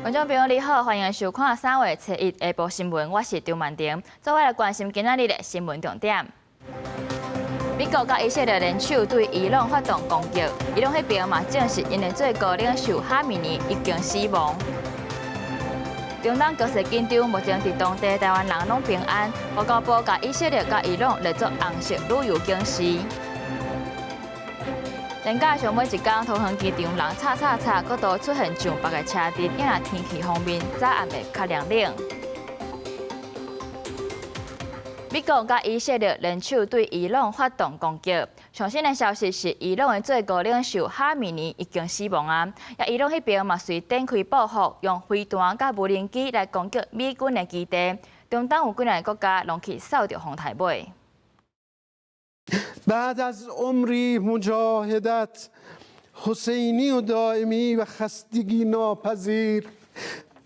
觀眾朋友你好，歡迎收看3月初一下晡新聞，我是張曼婷，做伙來關心今仔日的新聞重點。美國佮以色列聯手對伊朗發動攻擊，伊朗彼邊嘛證實𪜶的最高領袖哈米尼已經死亡。中東局勢緊張，目前佇當地台灣人攏平安。外交部共以色列佮伊朗列做紅色旅遊警示。連假上尾一工，桃園機場人吵吵吵，閣度出現上百个車陣，因為天氣方面早暗會較涼冷。美國佮以色列聯手對伊朗發動攻擊。上新的消息是，伊朗的最高領袖哈米尼已經死亡啊！伊朗彼邊嘛隨展開報復，用飛彈佮無人機來攻擊美軍的基地。中東有幾个國家攏去掃著風颱尾。 بعد از عمری مجاهدت حسینی و دائمی و خستگی ناپذیر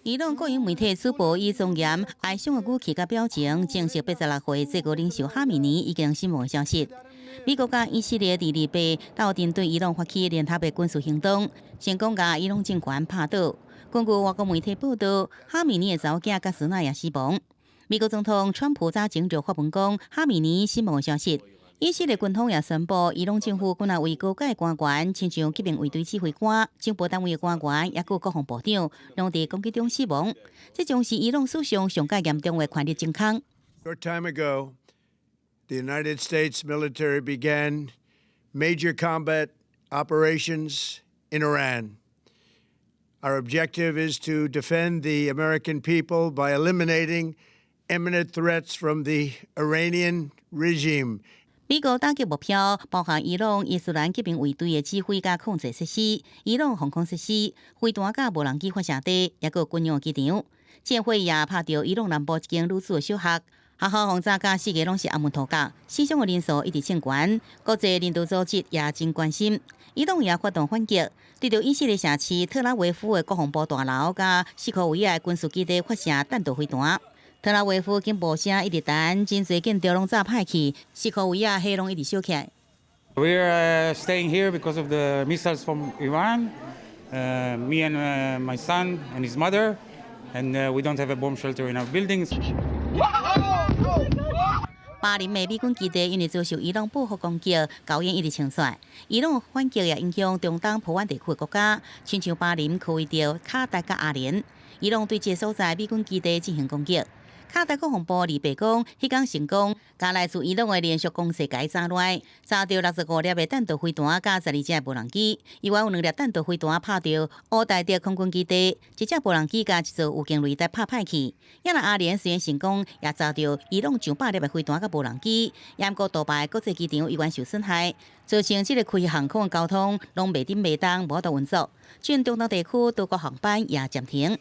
伊朗國營媒體主播以莊嚴哀傷的語氣佮表情，證實86歲最高領袖哈米尼已經死亡的消息。美國佮以色列佇禮拜鬥陣對伊朗發起聯合的軍事行動，成功共伊朗政權拍倒。根據外國媒體報道，哈米尼的查某囝佮孫仔也死亡。美國總統川普早前就發文講哈米尼死亡的消息。以色列軍方也宣布，伊朗政府閣若為高階官員，親像革命衛隊指揮官、情報單位的官員，抑閣國防部長，攏佇攻擊中死亡。這將是伊朗史上上蓋嚴重的權力真空。 Short time ago, the United States military began major combat operations in Iran. Our objective is to defend the American people by eliminating imminent threats from the Iranian regime. 美國打擊目標包含伊朗伊斯蘭革命衛隊的指揮佮控制設施、伊朗防空設施、飛彈佮無人機發射地，抑閣軍用機場。戰火也拍著伊朗南部一間女子小學，學校轟炸甲四界攏是阿門塗甲，死傷的人數一直衝懸。國際人道組織也真關心，伊朗也發動反擊，對著以色列城市特拉維夫的國防部大樓佮西科維亞的軍事基地發射彈道飛彈。特拉維夫警報聲一直彈，真濟建築攏炸歹去，西科維亞火攏一直燒起來。 We are staying here because of the missiles from Iran. Me and my son and his mother, and we don't have a bomb shelter in our buildings. 巴林的美軍基地因為遭受伊朗報復攻擊，硝煙一直衝出來。伊朗反擊也影響中東波灣地區的國家，親像巴林、科威特、卡達佮阿聯。伊朗對這个所在美軍基地進行攻擊。卡達國防部禮拜講，彼工成功，共來自伊朗的連續攻勢共伊炸落來，炸著65粒的彈道飛彈，佮12隻無人機。另外有兩粒彈道飛彈拍著烏代德空軍基地，一隻無人機佮一座預警雷達拍歹去。也若阿聯雖然成功，也炸著伊朗上百粒的飛彈佮無人機，毋過杜拜國際機場依然受損害，造成這个區域航空的交通攏袂振袂動，無法度運作。全中東地區多國航班也暫停。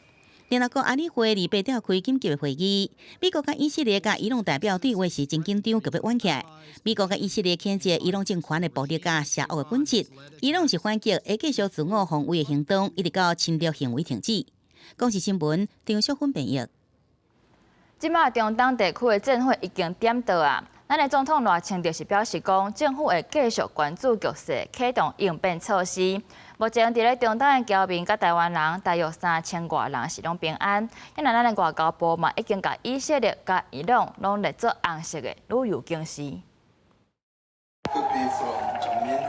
聯合國安理會禮拜召開緊急的會議，美國佮以色列佮伊朗代表對話時真緊張，閣欲冤起來。美國佮以色列譴責伊朗政權的暴力佮邪惡的本質，伊朗是反擊，會繼續自我防衛的行動，一直到侵略行為停止。公視新聞張淑芬編譯。這馬中東地區的戰火已經點著啊！咱的總統賴清德是表示講，政府會繼續關注局勢，啟動應變措施。目前佇咧中東的僑民佮台灣人大約3000外人是攏平安。因為咱的外交部嘛已經共以色列佮伊朗攏列做紅色的旅遊警示。 Could be from Jamin.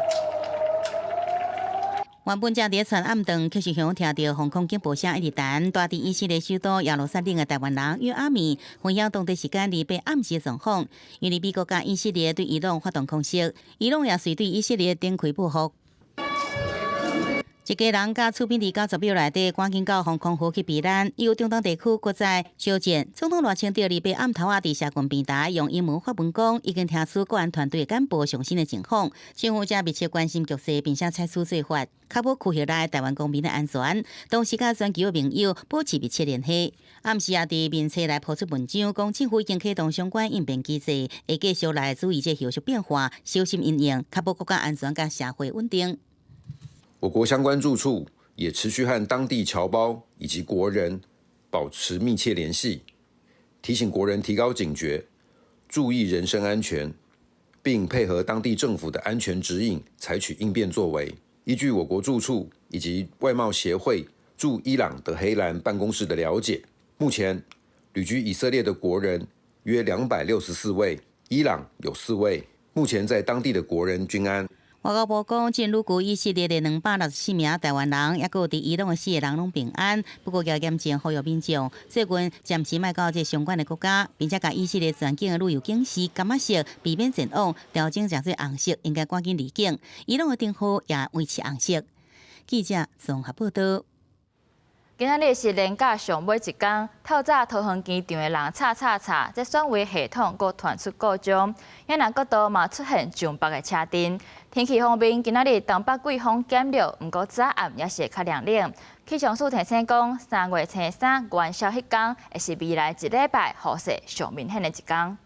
原本正佇咧暗頓，卻是響聽著防空警報聲一直彈。蹛佇以色列首都耶路撒冷的台灣人約阿米分享當地時間禮拜暗時的狀況，因為美國佮以色列對伊朗發動空襲，伊朗也隨對以色列展開報復。一家人佮厝邊佇90秒內底，趕緊到防空壕去避難。由中東地區閣再燒戰，總統賴清德禮拜暗頭仔佇社群平台用英文發文講，已經聽取國安團隊簡報上新的情況，政府正密切關心局勢，並且採取做法，確保區域內台灣公民的安全。同時，佮全球的盟友保持密切聯繫。暗時也佇面冊來拋出文章，講政府已經啟動相關應變機制，會繼續來注意這後續變化，小心因應，確保國家安全佮社會穩定。我國相關駐處也持續和當地僑胞以及國人保持密切聯繫，提醒國人提高警覺，注意人身安全，並配合當地政府的安全指引，採取應變作為。依據我國駐處以及外貿協會駐伊朗德黑蘭辦公室的了解，目前旅居以色列的國人約264位，伊朗有4位，目前在當地的國人均安。外交部講，進入旅居以色列的264名台灣人，抑閣有佇伊朗的四個人攏平安。不過，也嚴正呼籲民眾，最近暫時莫到這相關的國家，並且共以色列全境的旅遊警示柑仔色，避免前往，調整成做紅色，應該趕緊離境。伊朗的燈號也維持紅色。記者綜合報道。今仔日是連假上尾一工，透早桃園機場的人吵吵吵，這選位系統閣傳出故障，也若國道嘛出現上百个車陣。天氣方面，今仔日東北季風減弱，毋過早暗也是會較涼冷。氣象署提醒講，3月初3元宵彼工，會是未來一禮拜雨勢上明顯的一工。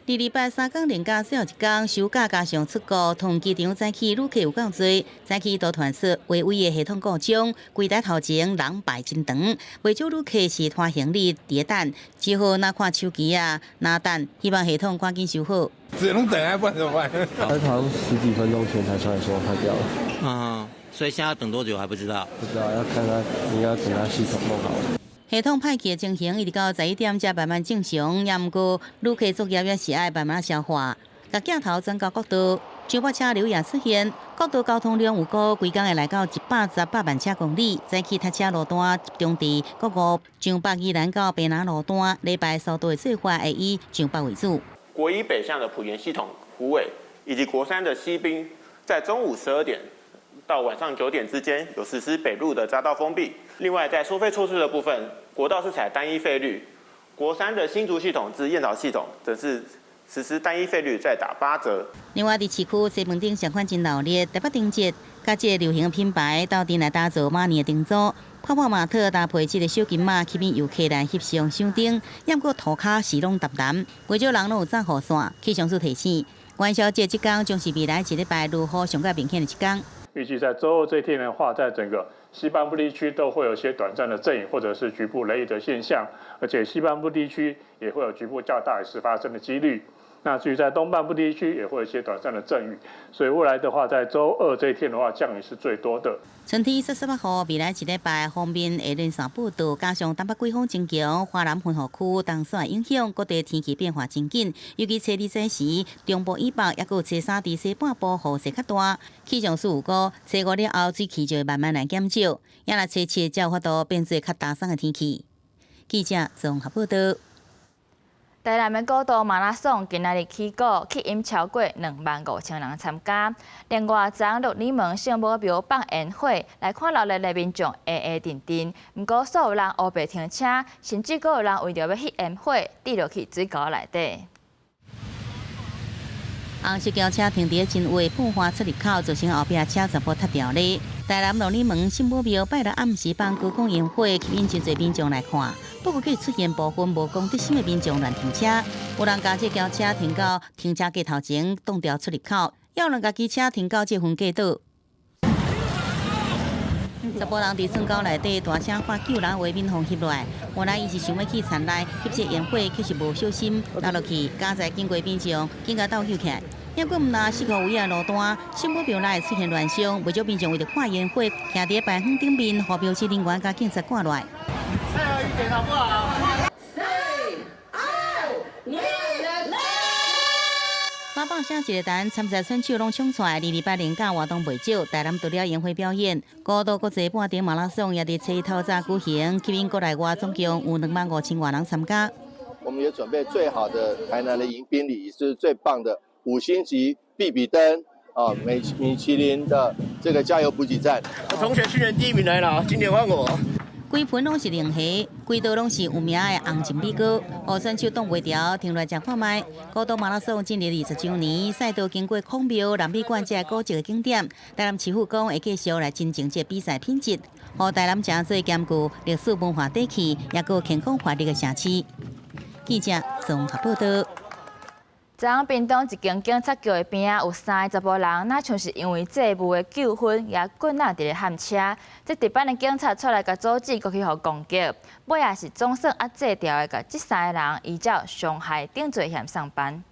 二禮拜三工連假最後一工，收假加上出國，桃園機場早起旅客有夠濟，早起都傳出劃位的系統故障，櫃台頭前人排真長，袂少旅客是拖行李佇咧等，只好若看手機啊，若等，希望系統趕緊修好。只能等啊，不然怎麼辦？他好像十幾分鐘前才出來說壞掉了。嗯，所以現在要等多久還不知道。不知道，要看他，應該等他系統弄好。系統歹去的情形，一直到11點才慢慢正常，也毋過旅客作業也是愛慢慢消化。共鏡頭轉到國道，上北車流也出現，國道交通量有估，規工會來到118萬車公里。早起塞車路段集中佇國五、彰北宜蘭到屏南路段，禮拜疏導的做法會以彰北為主。國一北向的埔鹽系統虎尾，以及國三的西濱，在中午12點到晚上9點之間，有實施北路的匝道封閉。另外，在收費措施的部分，國道是採單一費率，國三的新竹系統至燕巢系統則是實施單一費率，再打8折。另外，佇市區西門町上款真鬧熱，台北燈節，佮這個流行品牌鬥陣來打造馬年的燈組，泡泡瑪特搭配這個小金馬，吸引遊客來翕相賞燈。毋過塗跤是攏澹澹，袂少人攏有紮雨傘。氣象署提醒，元宵節這工將是未來一禮拜落雨上較明顯的一工。預計在週二這天的話，在整個西半部地區都會有一些短暫的陣雨，或者是局部雷雨的現象，而且西半部地區也會有局部較大雨勢發生的幾率。那至於在東半部地區，也會有一些短暫的陣雨。所以未來的話，在週二這一天的話，降雨是最多的。春天濕濕雨，未來一禮拜鋒面會連續報道，加上東北季風增強，華南溫雨區東線影響，各地天氣變化真緊。尤其初二早時，中部以北抑閣有初三佇西半部雨勢較大。氣象署有估，初五了後水氣就會慢慢來減少，也若初七才有法度變做較焦鬆的天氣。記者綜合報道。台南的古道馬拉松今仔日起鼓，吸引超過25,000人參加。另外，昨昏鹿耳門聖母廟放煙火，來看熱鬧的民眾閒閒陣陣。毋過，所有人烏白停車，甚至閣有人為著欲翕煙火，跌落去水溝內底。紅色轎車停佇真話富華出入口，造成後壁車全部塌掉咧。台南鹿耳門聖母廟拜六暗時放高空煙火，吸引真濟民眾來看。不過，卻出現部分無公德心的民眾亂停車，有人共這轎車停到停車格頭前，擋著出入口；也有人共機車停到這分隔島。查埔人佇水溝內底大聲喊救人，畫面予翕落來。原來伊是想欲去田內翕這煙火，卻是無小心落落去，佳哉經過民眾緊共鬥救起來。抑閣毋但四箍圍仔路段，聖母廟內出現亂象，袂少民眾為著看煙火，徛佇牌坊頂面，予標識人員共警察趕落來。配合一點好不好？三、二、一，喇叭聲一个彈，參賽選手攏衝出來。二禮拜連假活動袂少，台南除了煙火表演，古道國際半程馬拉松也佇初一透早舉行，吸引國內外總共有25,000外人參加。我們也準備最好的台南的迎賓禮，是最棒的五星級必比登啊，米其林的這個加油補給站。我同學去年第一名來了，今年換我。規盤攏是龍蝦，規道攏是有名的紅蟳米糕，予選手擋袂牢，停落來食看覓。古道馬拉松進入20周年，賽道經過孔廟、南美館這個古蹟的景點。台南市府講會繼續來增進這比賽品質，予台南成做兼具歷史文化底氣，也閣健康活力的城市。記者綜合報道。昨昏屏東一間警察局的邊仔有三個查埔人，若像是因為債務的糾紛，舉棍仔佇咧喊車。這值班的警察出來共阻止，閣去予攻擊。尾仔是總算壓制牢的，共這三個人依照傷害定罪嫌送辦。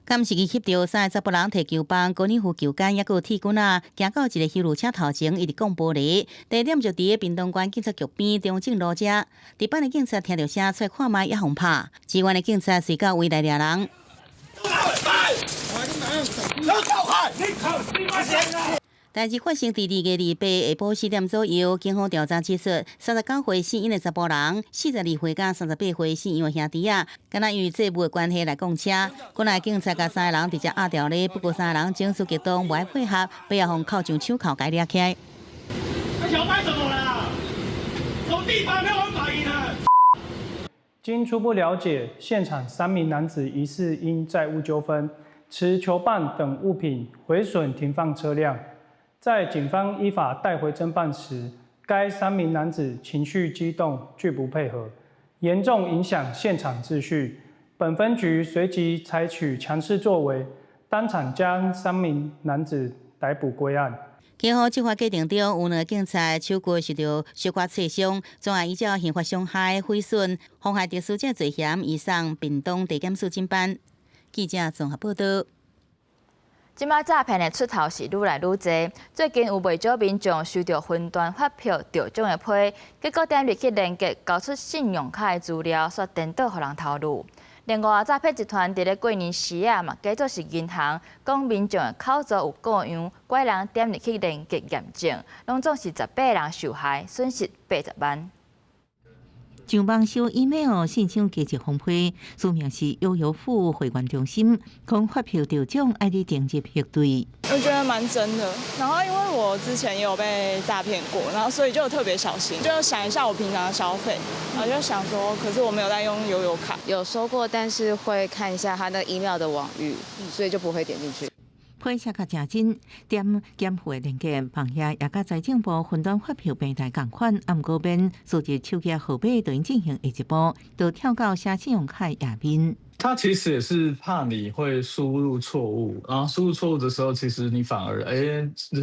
監視器翕著三个查埔人提球棒、高爾夫球桿，抑閣有鐵棍仔，行到一个休旅車頭前，一直摃玻璃。地點就佇屏東縣警察局邊中正路遮。值班的警察聽著聲出來看覓，也予拍。支援的警察隨到圍來掠人。代誌發生佇2月28下晡4點左右，警方調查指出，39歲姓尹的查埔人，42歲佮38歲姓楊的兄弟仔，敢若因為債務的關係來摃車。本來警察共三个人直接押牢咧，不過三个人情緒激動，無愛配合，尾仔予銬上手銬共掠起來。你想拍什麼啦？從地板沒有辦法贏啊！經初步了解，現場三名男子疑似因債務糾紛，持球棒等物品毀損停放車輛。在警方依法帶回偵辦時，該三名男子情緒激動，拒不配合，嚴重影響現場秩序。本分局隨即採取強勢作為，當場將三名男子逮捕歸案。警方執法過程中，有兩个警察手骨受著小可挫傷，總案依照刑法傷害、毀損、妨害特殊者罪嫌，移送屏東地檢署偵辦。記者綜合報導。這擺詐騙的出頭是愈來愈濟。最近有袂少民眾收著雲端發票中獎的批，結果點入去連結，交出信用卡的資料，煞顛倒予人偷擄。另外，詐騙集團佇咧過年時啊，嘛假做是銀行，講民眾的口座有故障，拐人點入去連結驗證，攏總是18人受害，損失80萬。上網收 email 申請加一封批，署名是悠遊付會員中心，講發票中獎愛你登入核對。我覺得蠻真的，然後因為我之前也有被詐騙過，然後所以就特別小心，就想一下我平常的消費，然後就想說，可是我沒有在用悠遊卡。有收過，但是會看一下他那 email 的網域，所以就不會點進去。批寫較誠真，點檢付的連結，房遐也佮財政部雲端發票平台仝款，毋過免輸入手機號碼就進行下一步，就跳到寫信用卡頁面。他其實也是怕你會輸入錯誤，然後輸入錯誤的時候，其實你反而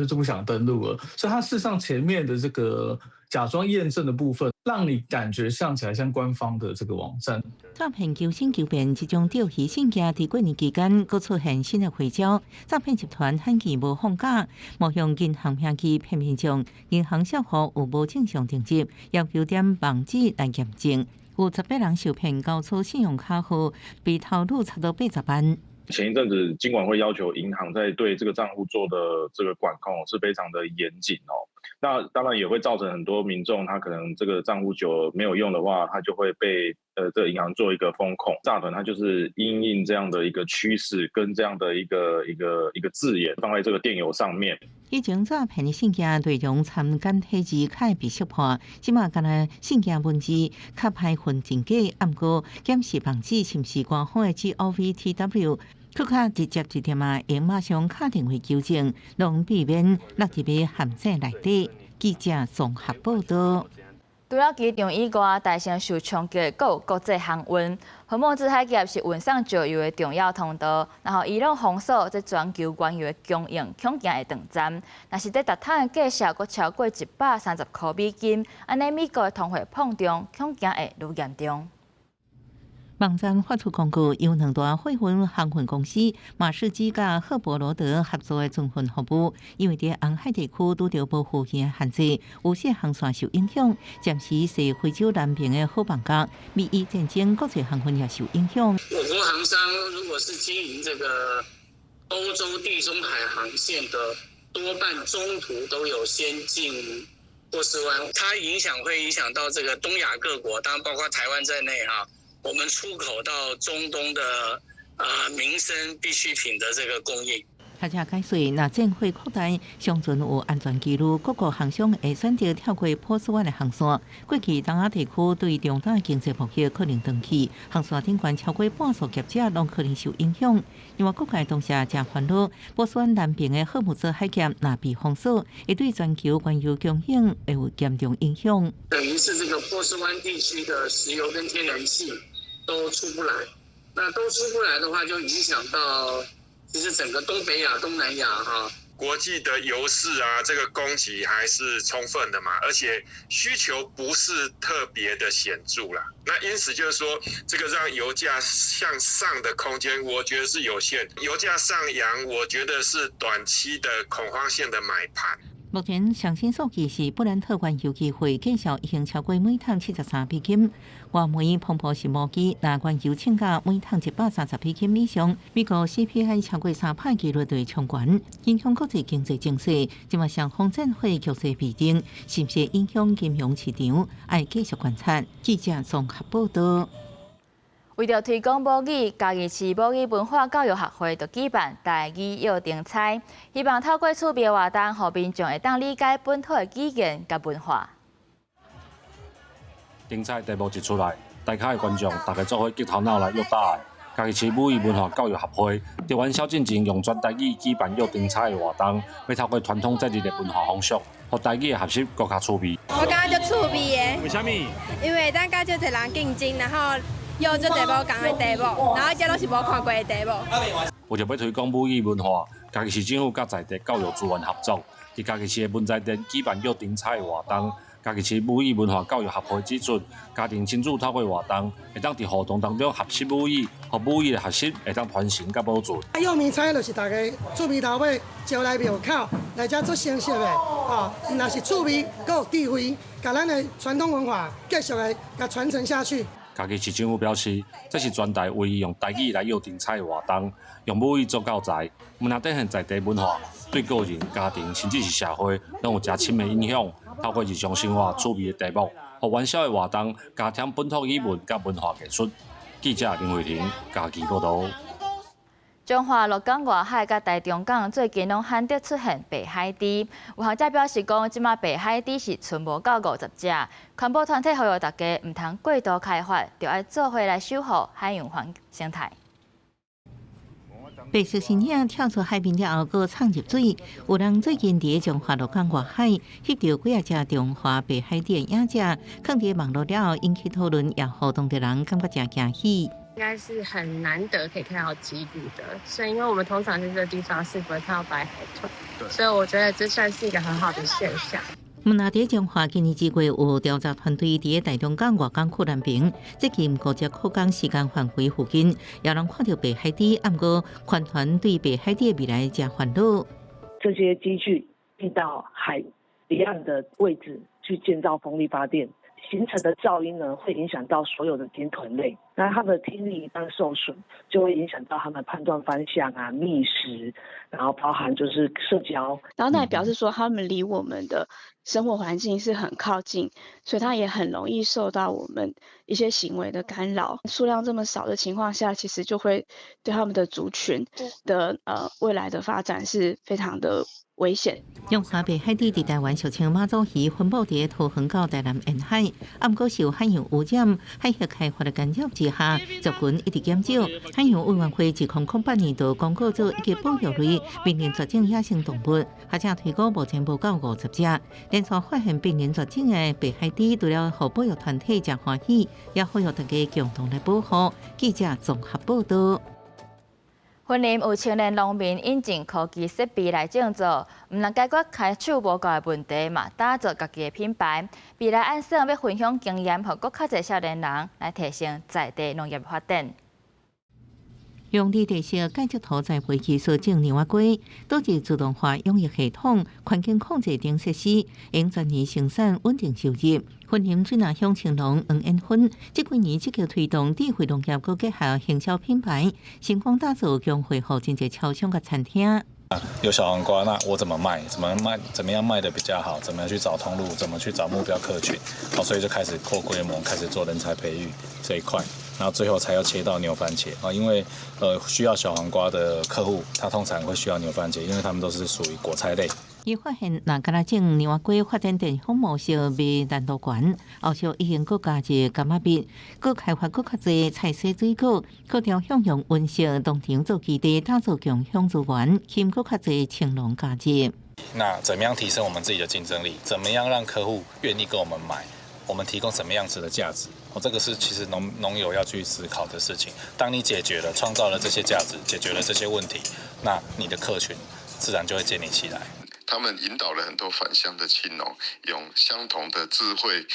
就不想登錄了。所以，他事實上前面的這個假裝驗證的部分，讓你感覺像起來像官方的這個網站。詐騙求新求變，這種釣魚信件佇過年期間閣出現新的花招。詐騙集團罕見無放假，冒用銀行名義騙民眾，銀行帳戶有無正常登入，要求點網址來驗證。有18人受騙，交出信用卡號，被偷擄差不多80萬。前一陣子金管會要求銀行在對這個賬戶做的這個管控是非常的嚴謹哦。那當然也會造成很多民眾，他可能這個賬戶久了沒有用的話，他就會被這個銀行做一個封控。詐團他就是因應這樣的一個趨勢，跟這樣的一個字眼放在這個電郵上面。以前詐騙的信件內容摻簡體字較會被識破，這馬干焦信件文字較歹分真假，毋過檢視網址是毋是官方的 GOVTW，閣較直接一點仔，會馬上敲電話求證，攏避免落入個陷阱內底。記者綜合報導。除了機場以外，大城受衝擊的閣有國際航運。荷莫茲海峽是運送石油的重要通道，然後伊朗封鎖這全球原油的供應，恐驚會斷站。若是這逐桶的價數閣超過130箍美金，按呢美國的通貨膨脹恐驚會愈嚴重。網站發出公告，由兩大貨運航運公司馬士基佮赫伯羅德合作的轉運服務，因為佇紅海地區拄著無附件限制，有些航線受影響。暫時是非洲南邊的好望角，美伊戰爭國際航運也受影響。我國航商如果是經營這個歐洲地中海航線的，多半中途都有先進波斯灣，它影響會影響到這個東亞各國，當然包括台灣在內哈。我們出口到中東的民生必需品的這個供應。學者解釋，若戰火擴大，尚存有安全疑慮，各國航商會選擇跳過波斯灣的航線。過去東亞地區對中東的經濟貿易可能斷去，航線頂懸超過半數業者攏可能受影響。另外，各界當時誠煩惱，波斯灣南邊的荷姆茲海峽若被封鎖，會對全球原油供應會有嚴重影響。等於是這個波斯灣地區的石油跟天然氣都出不來，那都出不來的話，就影響到其實整個東北亞、東南亞哈。國際的油市啊，這個供給還是充分的嘛，而且需求不是特別的顯著啦。那因此就是說，這個讓油價向上的空間，我覺得是有限。油價上揚，我覺得是短期的恐慌性的買盤。目前上新數據是布蘭特原油期貨繼續已經超過每桶73美金，外媒彭博是無記，若原油衝價每桶130美金以上，美國 CPI 超過3%幾率就會衝懸，影響國際經濟情勢。這馬雙方戰火局勢未定，是毋是影響金融市場？愛繼續觀察。記者綜合報道。為著推廣母語，嘉義市母語文化教育學會就舉辦台語躍燈彩，希望透過趣味活動，予民眾會當理解本土的語言佮文化。燈彩題目一出來，台下的觀眾逐家做伙激頭腦來躍答。嘉義市母語文化教育協會佇元宵進前用全台語舉辦躍燈彩的活動，欲透過傳統節日的文化方式，予台語的學習閣較趣味。我感覺足趣味的。為啥物？因為咱佮足濟人競爭，然後。有足濟無仝的題目，然後這攏是無看過的題目。為著欲推廣母語文化，嘉義市政府佮在地教育資源合作，佇嘉義市的文才殿舉辦躍燈彩的活動。嘉義市母語文化教育協會指出，家庭親子透過活動，會當佇互動當中學習母語，予母語的學習會當傳承佮保存。躍燈彩就是大家趣味頭尾招來廟口來遮做形式的，哦，若是趣味，閣有智慧，共咱的傳統文化繼續的共傳承下去。嘉義市政府表示，這是全台唯一用台語來躍燈彩的活動，用母語做教材，毋但展現在地文化，對個人、家庭甚至是社會，攏有誠深的影響。透過日常生活趣味的題目，予元宵的活動加添本土語文佮文化藝術。記者林慧婷嘉義報導。彰化鹿港外海佮台中港最近攏罕得出現白海豬。有學者表示講，這馬白海豬是賰無夠50隻。環保團體呼籲大家毋通過度開發，著愛做伙來守護海洋環生態。白色身影跳出海面了後，閣衝入水。有人最近佇彰化鹿港外海翕著幾仔隻中華白海豬的影子，囥佇網路了後引起討論，也予當地人感覺誠驚喜。應該是很難得可以看到鯨魚的，所以因為我們通常在這個地方是不會看到白海豚，所以我覺得這算是一個很好的現象。毋但佇彰化今年之月有調查團隊佇台中港外港區南爿，接近5隻擴工時間範圍附近，也人看著白海豬。毋過，環團對白海豬的未來誠煩惱。這些機具進到海離岸的位置去建造風力發電，形成的噪音呢，會影響到所有的鯨豚類。那他們的聽力一旦受損，就會影響到他們判斷方向啊、覓食，然後包含就是社交。然後那也表示說，他們離我們的生活環境是很靠近，所以它也很容易受到我們一些行為的干擾。數量這麼少的情況下，其實就會對他們的族群的未來的發展是非常的危險。中華白海豬佇台灣俗稱媽祖魚，分布佇桃園到台南沿海，毋過受海洋污染、海域開發的干擾之下，族群一直減少。海洋委員會自2008年就公告做一級保育類，瀕臨絕種野生動物，學者推估目前無夠50隻。連續發現瀕臨絕種的白海豬，除了予保育團體誠歡喜，也呼籲大家共同來保護。記者綜合報導。雲林有青年農民引進科技設備來種作，毋但解決開手無夠的問題，嘛打造家己的品牌。未來按算欲分享經驗，予閣較濟少年人來提升在地農業發展。用立體式蓋質土栽培技術種牛仔瓜，導致自動化養育系統、環境控制等設施，用全年生產穩定收入。雲林水林鄉青農黃延芬，這幾年積極推動智慧農業，閣結合行銷品牌，成功打造共會予真濟超商佮餐廳。有小黃瓜，那我怎麼賣？怎麼賣？怎麼樣賣得比較好？怎麼樣去找通路？怎麼去找目標客群？好，所以就開始擴規模，開始做人才培育這一塊，然後最後才要切到牛番茄啊，因為需要小黃瓜的客戶，他通常會需要牛番茄，因為他們都是屬於果菜類。伊發現，若干焦種牛仔瓜發展電商模式賣難度懸，後續已經閣加入柑仔蜜，閣開發閣較濟菜色水果，閣調向用溫室農場做基地，打造共享資源，吸引閣較濟青農加入。那怎麼樣提升我們自己的競爭力？怎麼樣讓客戶願意跟我們買？我們提供什麼樣子的價值？哦，這個是其實農友要去思考的事情。當你解決了、創造了這些價值，解決了這些問題，那你的客群自然就會建立起來。他們引導了很多返鄉的青農，用相同的智慧，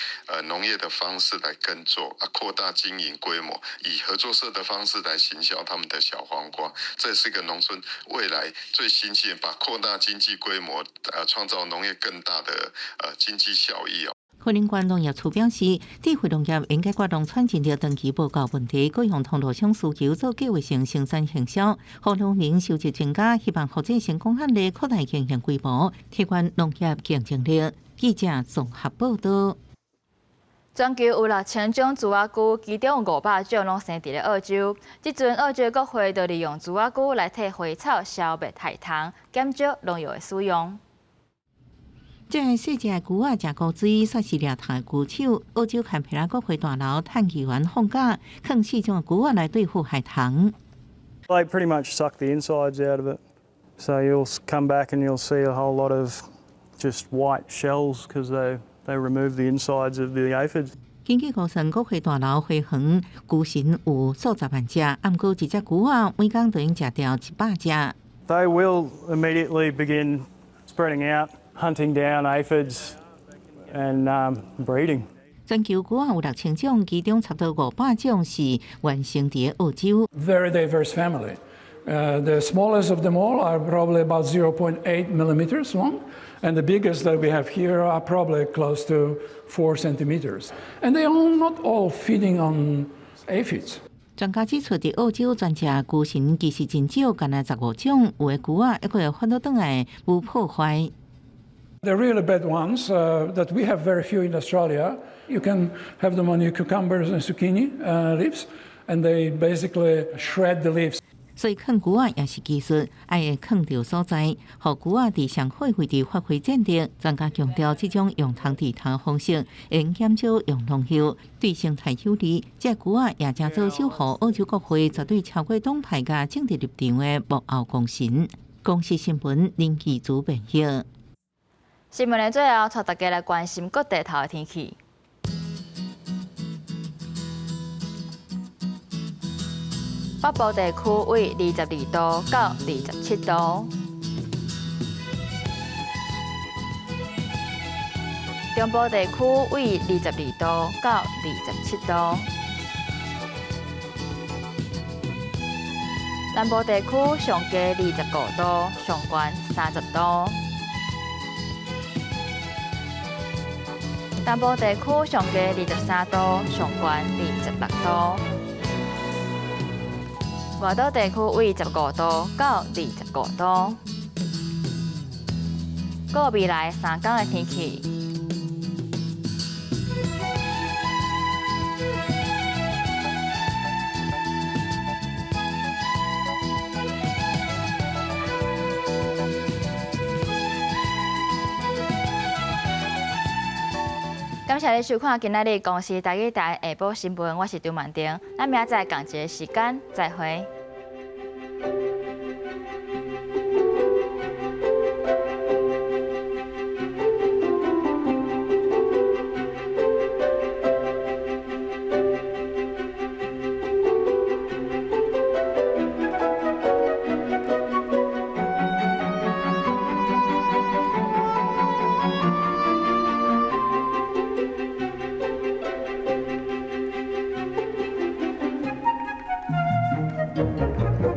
農業的方式來耕作，啊，擴大經營規模，以合作社的方式來行銷他們的小黃瓜。這是一個農村未來最新鮮，把擴大經濟規模，創造農業更大的經濟效益哦。雲林縣農業處表示，智慧農業應解決農村人力長期無夠問題，閣用通路商需求做計劃性生產行銷，予農民收入增加，希望複製成功案例擴大經營規模，提高農業競爭力。記者綜合報道。全球有6000種豬仔龜，其中500種攏生佇咧澳洲。這陣澳洲國會就利用豬仔龜來替花草消滅害蟲，減少農藥的使用。這个細隻的龜仔食孤錐，算是掠蟲的高手。澳洲堪培拉國會大樓探議員放假，囥四種龜仔來對付害蟲。 They pretty much suck the insides out of it, so you'll come back and you'll see a whole lot of just white shells because they remove the insides of the aphids. 根據高盛國會大樓花園，龜神有數十萬隻，毋過一隻龜仔每工就用食掉100隻。 They will immediately begin spreading out, hunting down aphids and breeding. 全球龜仔有6000種，其中差不多500種是原生佇澳洲。 Very diverse family. The smallest of them all are probably about 0.8 millimeters long, and the biggest that we have here are probably close to 4 centimeters. And they are not all feeding on aphids. 專家指出，佇澳洲專食龜神其實真少，干焦15種，有的龜仔猶閣會反倒轉來無破壞。 The really bad ones that we have very few in Australia, you can have them on your cucumbers and zucchini leaves, and they basically shred the leaves. 所以囥龜仔也是技術，愛會囥著所在，予龜仔佇上好位置發揮戰力。專家強調，這種用蟲治蟲方式，會減少用農藥，對生態有利。這龜仔也成做守護澳洲國會絕對超過黨派佮政治立場的幕後功臣。公視新聞林記主編譯。新聞的最後，帶大家來關心各地頭的天氣。北部地區為22度到27度，中部地區為22度到27度，南部地區上低25度，上懸30度。東部地區上低23度，上懸26度。外島地區為15度到25度。閣未來3天的天氣。感謝你收看今仔日公視台語台下晡新聞，我是張曼婷，咱明仔載仝一个時間再會。